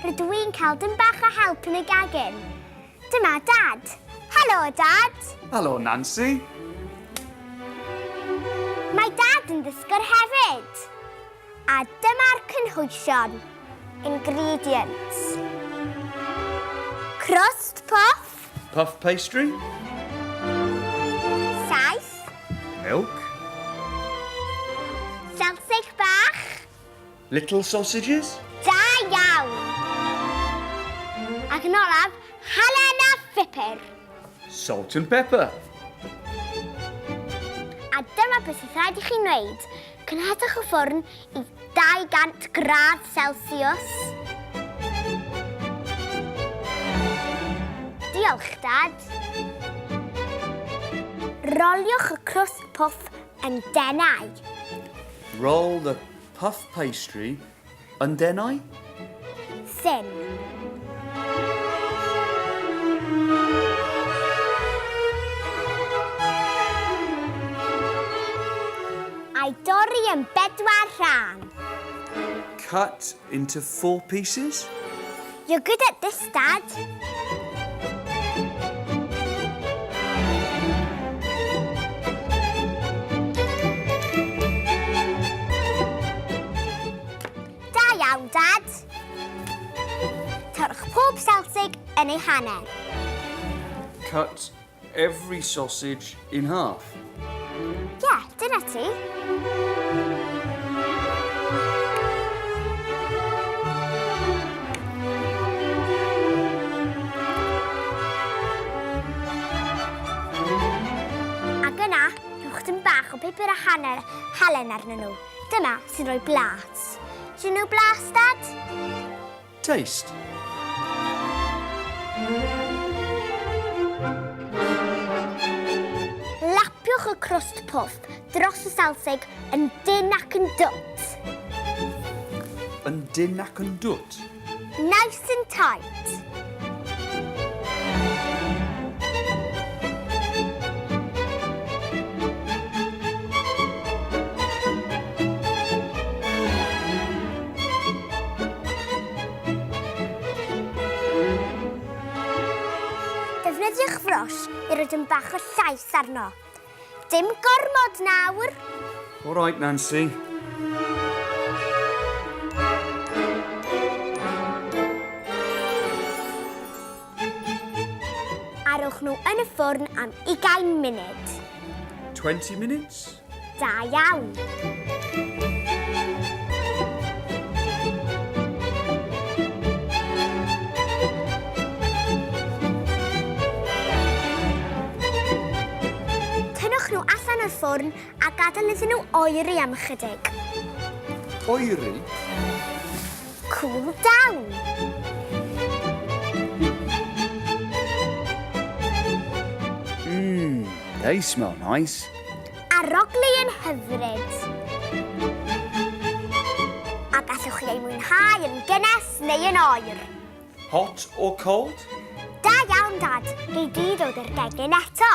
Rydw i'n cael dim bach o help yn y gegin. Dyma Dad. Helo, Dad. Helo, Nansi. Mae Dad yn ddysgwr hefyd. A dyma'r cynhwysion. Ingredients. Crust puff. Puff pastry. Llaeth. Milk. Selsig bach. Little sausages. Da iawn! Ac yn olaf, halen a phupur. Salt and pepper. A dyma beth sydd rhaid i chi wneud. Cynheswch y ffwrn i 200 gradd Celsius. Diolch, Dad. Roliwch y crwst puff yn denau. Roll the Puff pastry yn denau? Thin. A'i dorri yn bedwar rhan. Cut into four pieces. You're good at this, Dad. Da iawn, Dad. Torrwch pob selsig yn ei hanner. Cut every sausage in half. Ie, yeah, dyna ti. Ac yna, rhowch dyn bach o pupur a hanner halen arnyn nhw. Dyma sy'n rhoi blas. Do you know blas, Dad? Taste. Lapiwch y crwst pwff dros y salsig yn dyn ac yn dwt. Yn dyn ac yn dwt? Nice and tight. Defnyddiwch frwsh i roi dim bach o llais arno. Dim gormod nawr! All right, Nancy. Arwch nhw yn y ffwrn am 20 munud. 20 minutes? Da iawn! Tynnwch nhw allan o'r ffwrn a gadael iddyn nhw oeri am ychydig. Oeri? Cool down! Mmm, they smell nice. Arogli yn hyfryd. A gallwch chi ei mwynhau yn gynnes neu yn oer. Hot or cold? Da iawn, Dad. Gei di ddod i'r gegin eto.